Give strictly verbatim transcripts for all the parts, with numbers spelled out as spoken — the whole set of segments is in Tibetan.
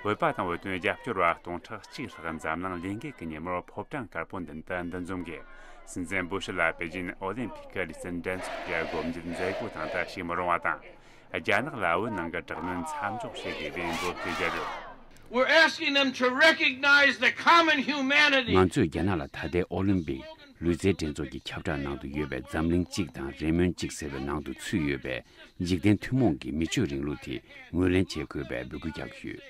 བོད་པ་དང་བོད་དོན་རྒྱབ་སྐྱོར་བ་སྟོང་ཕྲག་གཅིག་ལྷག་འཛམ་གླིང་ལས་འགུལ་གྱི་ཉིན་མོར་ཕོ་བྲང་དཀར་པོ་མདུན་དུ་འདུ་འཛོམས་ཀྱིས། སྲིད་འཛིན་སྦུ་ཤི་ལ་པེ་ཅིན་ཨོ་ལིམ་ཕིག་གི་ལུས་རྩལ་འགྲན་ཚོགས་ཀྱི་སྒོ་འབྱེད་མཛད་སྒོའི་སྟེང་དུ་ཞུགས་མི་རུང་བ་དང་། རྒྱ་ནག་ལ་བོད་ནང་གི་དྲག་གནོན་མཚམས་འཇོག་བྱེད་དགོས་པའི་འབོད་སྐུལ་བརྒྱབ་ཡོད། We're asking them to recognize the common humanity. ང་ཚོས་རྒྱ་ནག་ལ་ད་ལྟའི་ཨོ་ལིམ་པིག་ལུས་རྩལ་འགྲན་ཚོགས་ཀྱི་ཁྱབ་བསྒྲགས་ནང་དུ་ཡོད་པའི་འཛམ་གླིང་གཅིག་དང་རེ་སྨོན་གཅིག་ཟེར་བའི་ནང་དུ་ཚུད་ཡོད་པའི་འཇིག་རྟེན་ཐུན་མོང་གི་མི་ཆོས་རིང་ལུགས་དེ་ངོས་ལེན་བྱེད་དགོས་པའི་འབོད་སྐུལ་བརྒྱབ་ཡོད།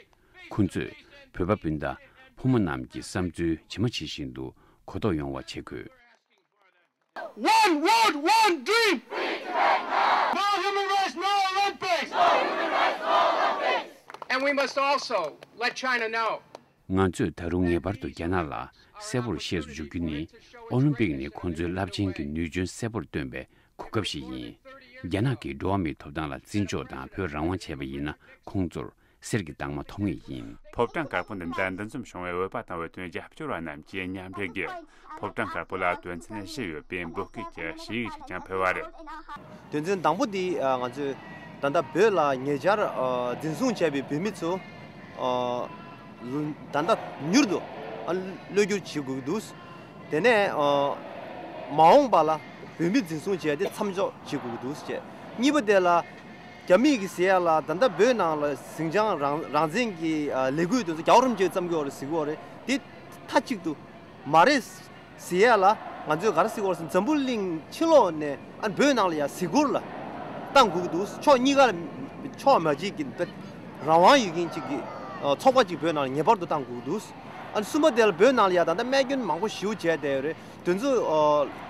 ཁོང་ཚོས་བོད་པ་སྤུན་ཟླ་ཕོ་མོ་རྣམས་ཀྱི་བསམ་ཚུལ་ཇི་མ་ཇི་བཞིན་དུ་གོ་རྟོགས་ཡོང་བ་བྱེད་དགོས། One world, one dream. No human rights, no Olympics. And we must also let China know. ང་ཚོས་ད་རུང་ངེས་པར་དུ་རྒྱ་ནག་ལ་གསལ་པོར་ཤེས་སུ་འཇུག་རྒྱུ་ནི། ཨོ་ལིམ་པིག་ནི་ཁོང་ཚོའི་རླབས་ཆེན་གྱི་ནུས་འཇོན་གསལ་པོར་སྟོན་པའི་གོ་སྐབས་ཤིག་ཡིན། རྒྱ་ནག་གིས་འགྲོ་བ་མིའི་ཐོབ་ཐང་ལ་བརྩི་འཇོག་དང་བོད་རང་དབང་བྱས་པ་ཡིན་ན། ཁོང་ཚོར་གསེར་གྱི་རྟགས་མ་ཐོབ་ངེས་ཡིན། ཕོ་བྲང་དཀར་པོ་འདི་འདྲ་འདུ་འཛོམས་བྱུང་བའི་བོད་པ་དང་བོད་དོན་རྒྱབ་སྐྱོར་བ་རྣམས་ཀྱིས་མཉམ་འབྲེལ་གྱིས་ཕོ་བྲང་དཀར་པོ་ལ་དོན་ཚན་བཞི་ཡོད་པའི་འབོད་སྐུལ་གྱི་ཞུ་ཡིག་ཞིག་ཀྱང་ཕུལ་བ་རེད། དོན་ཚན་དང་པོ་འདི་ང་ཚོས་ད་ལྟ་བོད་ལ་ཉེ་ཆར་འཛིན་བཟུང་བྱས་པའི་བོད་མི་ཚོ་ད་ལྟ་མྱུར་དུ་གློད་བསྒྱུར་བྱེད་དགོས་ཀྱི་འདུག་དེ་ནས་མ་འོངས་པ་ལ་བོད་མི་འཛིན་བཟུང་བྱས་ཏེ་མཚམས་འཇོག་བྱེད་དགོས་ཀྱི་འདུག་ཅེས། གཉིས་པ་དེ་ལ་རྒྱ་མིས་ཀྱི་ཟེར་ཡ་ལ་ད་ལྟ་བོད་ནང་ལ་ཟིང་ཆ་རང་རང་བཙན་གྱི་ལས་འགུལ་དེ་ཚོ་རྒྱལ་བ་རིན་པོ་ཆེས་བརྩམས་ཀྱི་ཡོད་རེད་ཟེར་གྱི་ཡོད་རེད། དེ་མཐའ་གཅིག་ཏུ་མ་རེད་ཟེར་ཡ་ལ་ང་ཚོས་ག་རེ་ཟེར་གྱི་ཡོད་རེད་ཟེར་ན། འཛམ་བུ་གླིང་ཕྱི་ལོགས་ནས་ཨ་བོད་ནང་ལ་ཡ་གཟིགས་སྐོར་ལ་བཏང་དགོས་ཀྱི་འདུག་ཕྱོགས་གཉིས་ཀ་ལ་ཕྱོགས་མ་གཅིག་གི་རང་དབང་ཡོད་མཁན་གཅིག་གི་ཚོགས་པ་གཅིག་བོད་ནང་ལ་ངེས་པར་དུ་བཏང་དགོས་ཀྱི་འདུག་ཨ་གསུམ་པ་དེ་ལ་བོད་ནང་ལ་ཡ་ད་ལྟ་རྨས་སྐྱོན་མང་པོ་ཞེ་པོ་བྱས་བསྡད་ཡོད་རེད། དེ་ཚོ་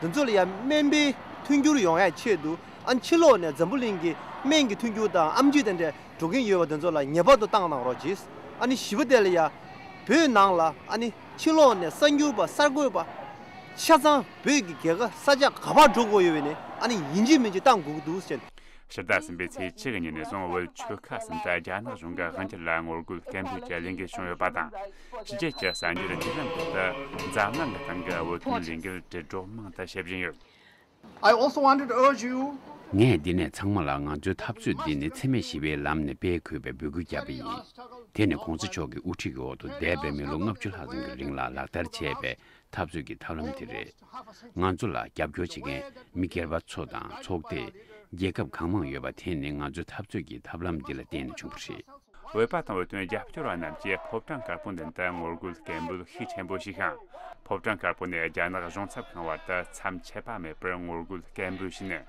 དེ་ཚོ་ལ་ཡ་སྨན་པའི་མཐུན་འགྱུར་ཡོང་ཡ་ཆེད་དུ། ཨ་ཕྱི་ལོགས་ནས་འཛམ་བུ་གླིང་གི་སྨན་གྱི་མཐུན་འགྱུར་དང་ཨེམ་ཆི་དེ་འདྲ་འགྲོ་གིན་ཡོད་པ་དེ་ཚོ་ལ་ངེས་པར་དུ་བཏང་གནང་རོགས་གྱིས། ཨ་ནི་བཞི་པ་དེ་ལ་ཡ་བོད་ནང་ལ་ཨ་ནི་ཕྱི་ལོགས་ནས་གསར་འགྱུར་པ་གསར་འགོད་པ་ཆ་ཚང་བོད་ཀྱི་རྒྱལ་ཁབ་ས་ཆ་ག་པར་འགྲོ་དགོས་ཡོད་པ་ནས་ཨ་ནི་ཡིན་གཅིག་མིན་གཅིག་བཏང་དགོས་ཀྱི་འདུག་ཟེར། ཕྱི་ཟླ་གསུམ་པའི་ཚེས་བཅུ་གི་ཉིན་ནས་བཟུང་བོད་ཆོལ་ཁ་གསུམ་དུ་རྒྱ་ནག་གཞུང་གི་དབང་སྒྱུར་ལ་ངོ་རྒོལ་སྐད་འབོད་ཀྱི་ལས་འགུལ་བྱུང་ཡོད་པ་དང་། ཕྱི་རྒྱལ་གྱི་གསར་འགྱུར་བརྒྱུད་ལམ་ཁག་ཏུ་འཛམ་གླིང་གི་སྟེང་གི་བོད་དོན་ལས་འགུལ་དྲིལ་སྒྲོག་མང་དུ་བྱེད་བཞིན་ཡོད། I also wanted to urge you. ངས་འདི་ནས་ཚང་མ་ལ་ང་ཚོའི་འཐབ་རྩོད་འདི་ནི་འཚེ་མེད་ཞི་བའི་ལམ་ནས་སྤེལ་དགོས་པའི་འབོད་སྐུལ་བརྒྱབ་པ་ཡིན། དེ་ནི་གོང་ས་མཆོག་གི་དབུ་ཁྲིད་ཀྱི་འོག་ཏུ་འདས་པའི་མི་ལོ་ལྔ་བཅུ་ལྷག་ཙམ་གྱི་རིང་ལ་ལག་བསྟར་བྱས་པའི་འཐབ་རྩོད་ཀྱི་ཐབས་ལམ་དེ་རེད། ང་ཚོ་ལ་རྒྱབ་སྐྱོར་བྱེད་མཁན་མི་སྒེར་པ་ཚོ་དང་ཚོགས་སྡེ། རྒྱལ་ཁབ་གང་མང་ཡོད་པ་དེ་ནི་ང་ཚོའི་འཐབ་རྩོད་ཀྱི་ཐབས་ལམ་འདི་ལ་བརྟེན་ནས་བྱུང་བ་རེད། བོད་པ་དང་བོད་དོན་རྒྱབ་སྐྱོར་བ་རྣམས་ཀྱིས་ཕོ་བྲང་དཀར་པོ་མདུན་དུ་ངོ་རྒོལ་སྐད་འབོད་ཤུགས་ཆེན་པོ་ཞིག་ཤང་། ཕོ་བྲང་དཀར་པོ་ནས་རྒྱ་ནག་གཞུང་ཚབ་ཁང་བར་དུ་མཚམས་ཆད་པ་མེད་པར་ངོ་རྒོལ་སྐད་འབོད་བྱས་ནས།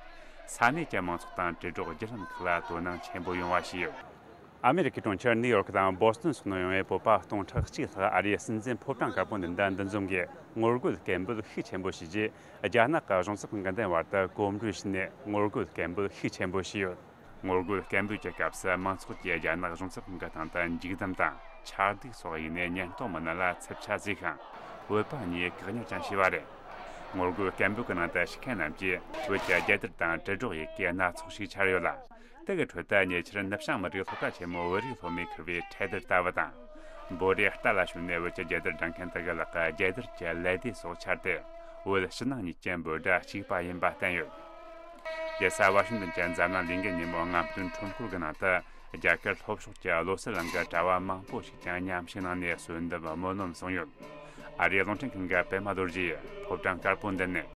ས་གནས་ཀྱི་མང་ཚོགས་དང་དྲིལ་སྒྲོག་བརྒྱུད་ལམ་ཁག་ལ་དོ་སྣང་ཆེན་པོ་ཡོང་བ་བྱས་ཡོད། ཨ་མེ་རི་ཀའི་གྲོང་ཁྱེར་ནིའུ་ཡོག་དང་བོ་སི་ཊོན་སོགས་ནང་ཡོང་བའི་བོད་པ་སྟོང་ཕྲག་གཅིག་ལྷག་ཨ་རིའི་སྲིད་འཛིན་ཕོ་བྲང་དཀར་པོ་མདུན་དུ་འདུ་འཛོམས་ཀྱིས་ངོ་རྒོལ་སྐད་འབོད་ཤུགས་ཆེན་པོ་བྱས་རྗེས། རྒྱ་ནག་གི་གཞུང་ཚབ་ཁང་གི་མདུན་བར་དུ་གོམ་བགྲོད་བྱས་ནས་ངོ་རྒོལ་སྐད་འབོད་ཤུགས་ཆེན་པོ་བྱས་ཡོད། ངོ་རྒོལ་སྐད་འབོད་ཀྱི་སྐབས་སུ་མང་ཚོགས་ཀྱིས་རྒྱ་ནག་གཞུང་ཚབ་ཁང་གི་སྟེང་དུ་འཇིགས་སྡང་དང་ཆག་སྡིག་སོགས་ཡིན་ནས་ཉེན་རྟོག་མི་སྣ་ལ་འཚིབ་ཆ་བྱས་ཤིང་། བོད་པ་གཉིས་བཀག་ཉར་ཀྱང་བྱས་པ་རེད། ངོ་རྒོལ་སྐད་འབོད་ཀྱི་ནང་དུ་ཞུགས་མཁན་རྣམས་ཀྱིས་བོད་ཀྱི་རྒྱལ་དར་དང་དྲིལ་སྒྲོག་ཡི་གེ་སྣ་ཚོགས་ཤིག་འཕྱར་ཡོད་ལ། དེ་གི་ཁྲོད་དུ་ཉེ་ཆར་ནུབ་བྱང་མི་རིགས་སློབ་གྲྭ་ཆེན་མོའི་བོད་རིགས་སློབ་མས་ཁུར་བའི་འཕྲེད་དར་ལྟ་བུ་དང་། འབོད་རེས་རྟ་ལ་ཞོན་ནས་བོད་ཀྱི་རྒྱལ་དར་སྒྲེང་མཁན་དེ་གི་ལག་གི་རྒྱལ་དར་གྱི་ཀླད་དེ་སོགས་འཕྱར་ཏེ། བོད་ཕྱི་ནང་གཉིས་ཀྱི་འབོད་སྒྲ་གཅིག་པ་ཡིན་པ་བསྟན་ཡོད། རྒྱལ་ས་ཝ་ཤིང་ཏན་གྱི་འཛམ་གླིང་ལས་འགུལ་ཉིན་མོའི་རྔམ་སྟོན་ཁྲོམ་སྐོར་གྱི་ནང་དུ། རྒྱ་གར་ལྷོ་ཕྱོགས་ཀྱི་བློ་གསལ་གླིང་གི་གྲྭ་བ་མང་པོ་ཞིག་ཀྱང་མཉམ་ཞུགས་གནང་ནས་གསོལ་འདེབས་སྨོན་ལམ་གསུངས་ཡོད། ཨ་རིའི་རླུང་འཕྲིན་ཁང་གི་པད་མ་རྡོ་རྗེས་ཕོ་བྲང་དཀར་པོ་མདུན་ནས།